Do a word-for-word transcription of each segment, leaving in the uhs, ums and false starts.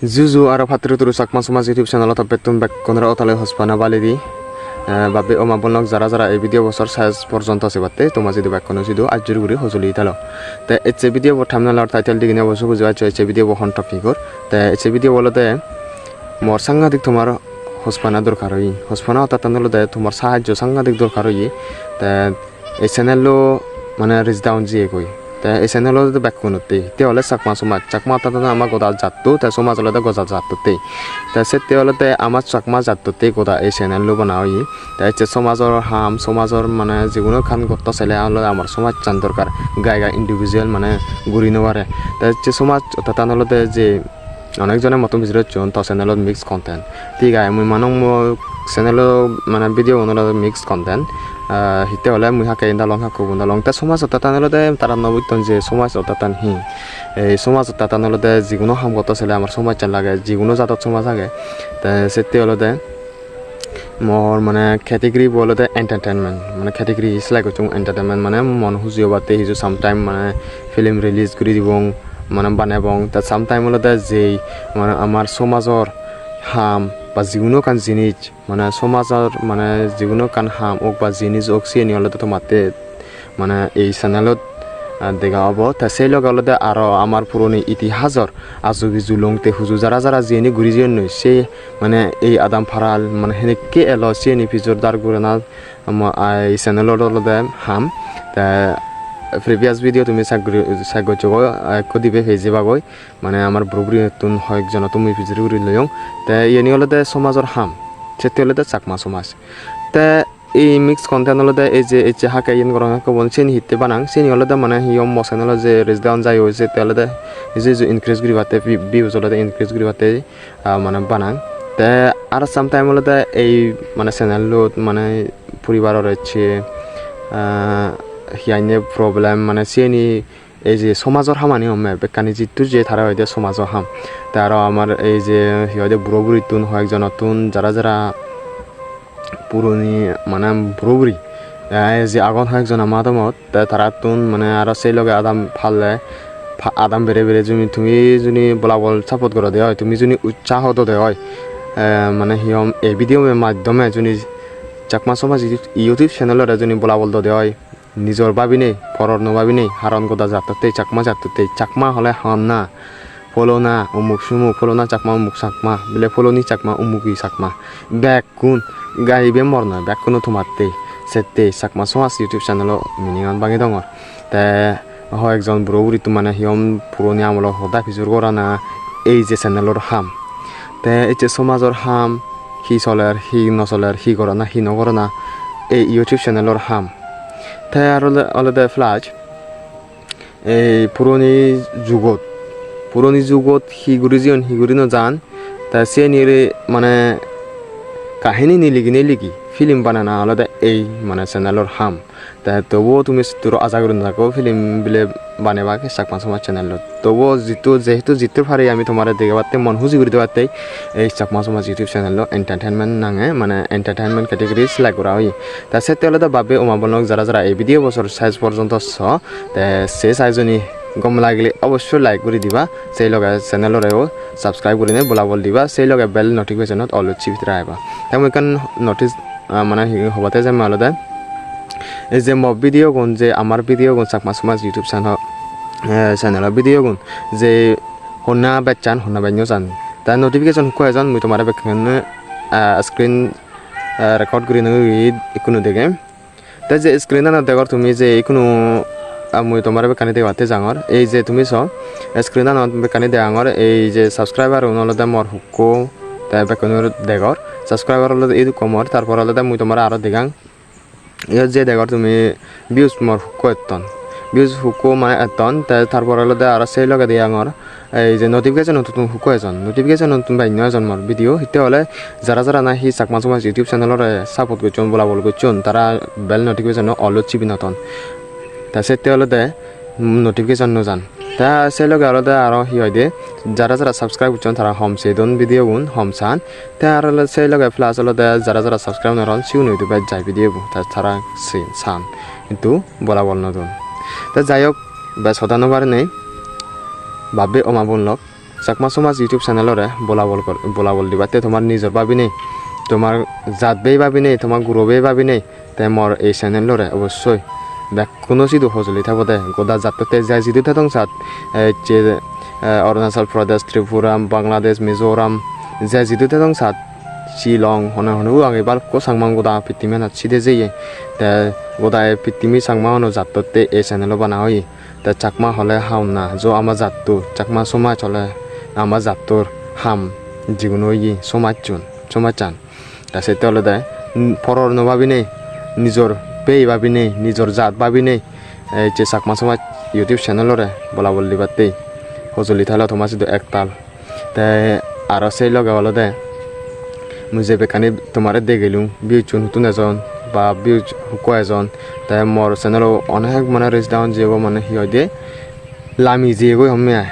Juju aro patturu turu Chakma Somaj YouTube channel-ot toppettun bekkunore otole hospana baledi. Eh, babbe oma bonlok jara jara ei video bo sor ses porjonto sebatte toma sidu bekkuno sidu ajjur guri hojoli telo. Te ecche video bo thumbnail or title digine obosso buji paccho ecche video bo hon topic or. Te ecche video bo olode mor sangadik tomar hospana dorkar oye. Hospana ottattan olode tomar sahajjo sangadik dorkar oye. Te ei channel-o mane reach down jeyegoi. Te ei channel olode bekkunotte. Te ole Chakma somaj. Chakma ottattan ama goda jatto, te somaj olode goda jattotte. Te sette olode ama Chakma jattotte goda ei channel-o bana oye. Te ecche somajor ham, somajor mane jiguno ekkan gotto sele olode amar somajchan dorkar. Gai gai individual mane guri no pare. Te ecche somaj ottattan olode je onek jone mottun pijedi gocchon to channel-ot mix content. Thik age, mui manong mo channel-o mane video gun olode mix content. Ah, hitte hole mui hakke indi lom, hakke undi lom. Te somaj ottattan olode tara no bujjon je somaj ottattan hi. Ei somaj ottattan olode jiguno ham gotto sele amar somajchan lage, jiguno jadot somaj age. Te sette olode mor mane category bo olode entertainment, mane category select gocchong entertainment, mane mon huji obatte hiju sometime mane film release guri dibong, mane banebong. Te sometime olode jei mane amar somajor ham ba jiguno ekkan jinis, mane somajor mane jiguno ekkan ham ok ba jinis ok, siyeni olode tomatte mane ei channel-ot, ah, dega obo. Te sei loge olode aro amar puroni itihasor aju biju longte huju jara jara jiyeni guri jeyonnoi, se mane ei adam paral mane henekke elo siyeni pijor dar gurana mo-, ai channel-ot olode ham. Te previous video tumi check guri, check gocchogoi, ekko dibe pei jebagoi. Mane amar buro burittun hoyek jonottun mui pijedi guri loyong. Te iyeni olode somajor ham. Sette olode Chakma somaj. Te ei mix content olode ei je ecche hakke iyen gorong hakke bon, siyeni hitte banang, siyeni olode mane hi hom mo channel-o je reach down jai oi, sette olode hiju hiju increase guribatte, vi-, views olode increase guribatte, ah, mane banang. Te aro sometime olode ei mane channel-ot mane poribaror ecche, ah, hi hoide problem mane siyeni ei je somajor hamani homme bekkani jittur je tara hoide somajor ham. Te aro amar ei je hi hoide buro burittun hoyek jonottun jara jara puroni mane buro buri, eh, je agon hoyek jon ama adamot, te tarattun mane aro sei loge adam palle pa-, adam bere bere juni tumi juni bolabol support gorode oi, tumi juni utsaho dode oi, eh, mane hi hom ei video maddhome juni Chakma Somaj YouTube channel-ore juni bolabol dode oi, nijor babinei, poror no babinei, haron goda jattottei, Chakma jattottei, Chakma hole honna, pholona, umuk sumuk, pholona Chakma, umuk Chakma, bile pholoni Chakma, umuki Chakma. Bekkun, gai ibe mor noi, bekkuno tomattei, settei, Chakma Somaj YouTube channel-o meaning-an bangi dongor. Te hoyekjon buro burittun mane hi hom puroni amolo hoda pijor gorana ei je channel-or ham. Te ecche somajor ham, hi soler, hi no soler, hi gorana, hi no gorana, ei YouTube channel-or ham. Te aro ole-, olode plus, ei puroni jugot, puroni jugot hi guri jeyon, hi guri no jan, te siyenire mane kahinini liginei ligi film banana olode ei mane channel-or ham. Te tobuo tumi sitturo aja guri no thakko film bile banebak Chakma Somaj channel-ot. Tobuo jittu, jehetu jittur pari ami tomare degebatte, mon huji guri debatte ei Chakma Somaj YouTube channel-o entertainment nange, mane entertainment category select gora oye. Te sette olode babbe oma bonlok jara jara ei video bo sor ses porjonto so, te se sajoni gom lagile obossoi like guri diba, sei loge channel-oreo subscribe gurinei bolabol diba, sei loge bell notification-ot all-ot sibi rageba. Te mui ekkan notice, ah, mane hi hobatte jemma olode, ei je mo video gun, je amar video gun, Chakma Somaj YouTube channel, eh, channel-o video gun, je honna bej san, honna bej no san. Te notification hukko ejon, mui tomare bekkune, ah, screen, ah, record gurinei ikkunu degem. Te je screen-anot degor tumi je ikkunu, ah, mui tomare bekkani debatte jangor. Ei je tumi so, screen-anot bekkani degangor, ei je subscriber-un olode mor hukko, te bekkunor degor. Subscriber olode idukko mor, tar por olode mui tomare aro degang. Iyot je degor tumi views mor hukko etton. Views hukko mane etton, te tar por olode aro sei loge degangor. Ei je notification-ottun hukko ejon, notification-ottun bej no ejon mor video, hitte hole jara jara nahi Chakma Somaj YouTube channel-ore support gocchon, bolabol gocchon, tara bell notification-o all-ot sibi no ton. Te sette olode notification no jan. Te se loge olode aro hi hoide, jara jara subscribe gocchon tara hom sei don video gun, hom san. Te aro olode se loge plus olode jara jara subscribe no goron sigun idu bej jai video bu, te tara se san. Hintu bolabol no don. Te jai hok, bej hoda no barinei, babbe oma bonlok, Chakma Somaj YouTube channel-ore bolabol gor-, bolabol dibatte tomar nijor babinei, tomar jat bei babinei, tomar guro bei babinei, te mor ei channel-ore obossoi bekkuno sidu hojoli thebode, goda jattotte je jidu thedong sat, ecche, eh, Arunachal Pradesh, Tripura, Bangladesh, Mizoram, je jidu thedong sat, Shillong, hone hone bu age balukko Changma goda pittimianot side jeye. Te goda ei pittimi Changma hono jattotte ei channel-o bana oye. Te Chakma hole honna, jo ama jatto, Chakma somaj hole ama jattor ham, jiguno oye somajchun, somajchan. Te sette olode, mm, poror no babinei, nijor bei babinei, nijor jat babinei, ei je Chakma Somaj YouTube channel-ore bolabol dibattei hojoli thelo toma sidu ektal. Te aro sei loge olode mui je bekkani tomare degelung, views-un huttun ejon ba views hukko ejon, te mor channel-o onek mane reach down jeyegoi, mane hi hoide lami jeyegoi homme ai,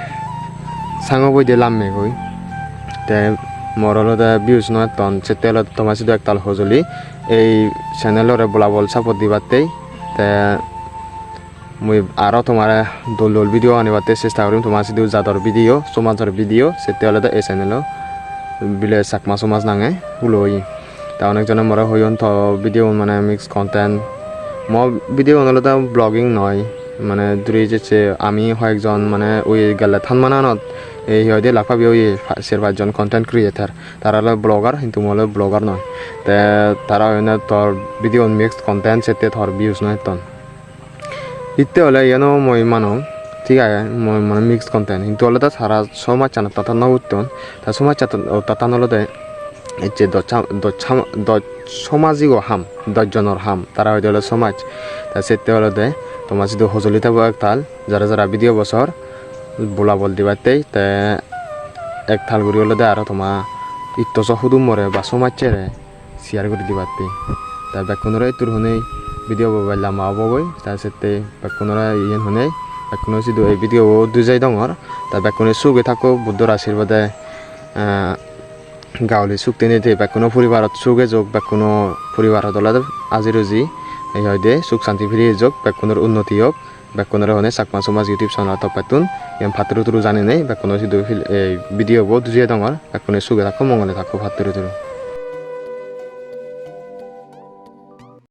sango boide lammegoi. Te mor olode views no etton, sette olode toma sidu ektal hojoli ei channel-ore bolabol support dibattei. Te mui aro tomare dol dol video anibatte chesta gorim, toma sidu jador video, somajor video, sette olode ei channel-o bile Chakma Somaj nange hulo oye. Te onek jone more hoyon to video-un mane mix content. Mo video-un olode vlogging noi, mane duri jesse ami hoyekjon mane ui gelle than mananot ei hi hoide lak pabi oye pa-, ser pach jon content creator. Tara olode vlogger, hintu mui olode vlogger noi. Te tara hoyonne tor video-un mix content, sette tor views no etton. Hitte hole iyeno mui mano, thik age, mui mane mix content, hintu olode tara somajchan ottattan no utton, te somajchan ottattan olode ecche dochcha-, dochcha-, doch somajigo ham, dochjonor ham, tara hoide ole somaj. Te sette olode toma sidu hojoli thebo ektal, jara jara video bo sor, bolabol dibattei, te ektal guri olode aro toma itto so hudummore ba somajchere share guri dibatte. Te bekkunore ittur honei video bo bej lamba obogoi, te sette bekkunore iyen honei, bekkuno sidu ei video bo dujei dongor. Te bekkune suge thakko, Buddhor ashirbade, eh, gauli suk tenei te bekkuno poribarot suk ejok, bekkuno poribarot olode aji ruji, ei hoide suk santi firi ejok, bekkunor unnoti ok. Bekkunore honei Chakma Somaj YouTube channel toppettun iyen patturu turu janinei bekkuno sidu fil-, ei video bo dujei dongor, bekkune suge thakko, mongole thakko, patturu turu.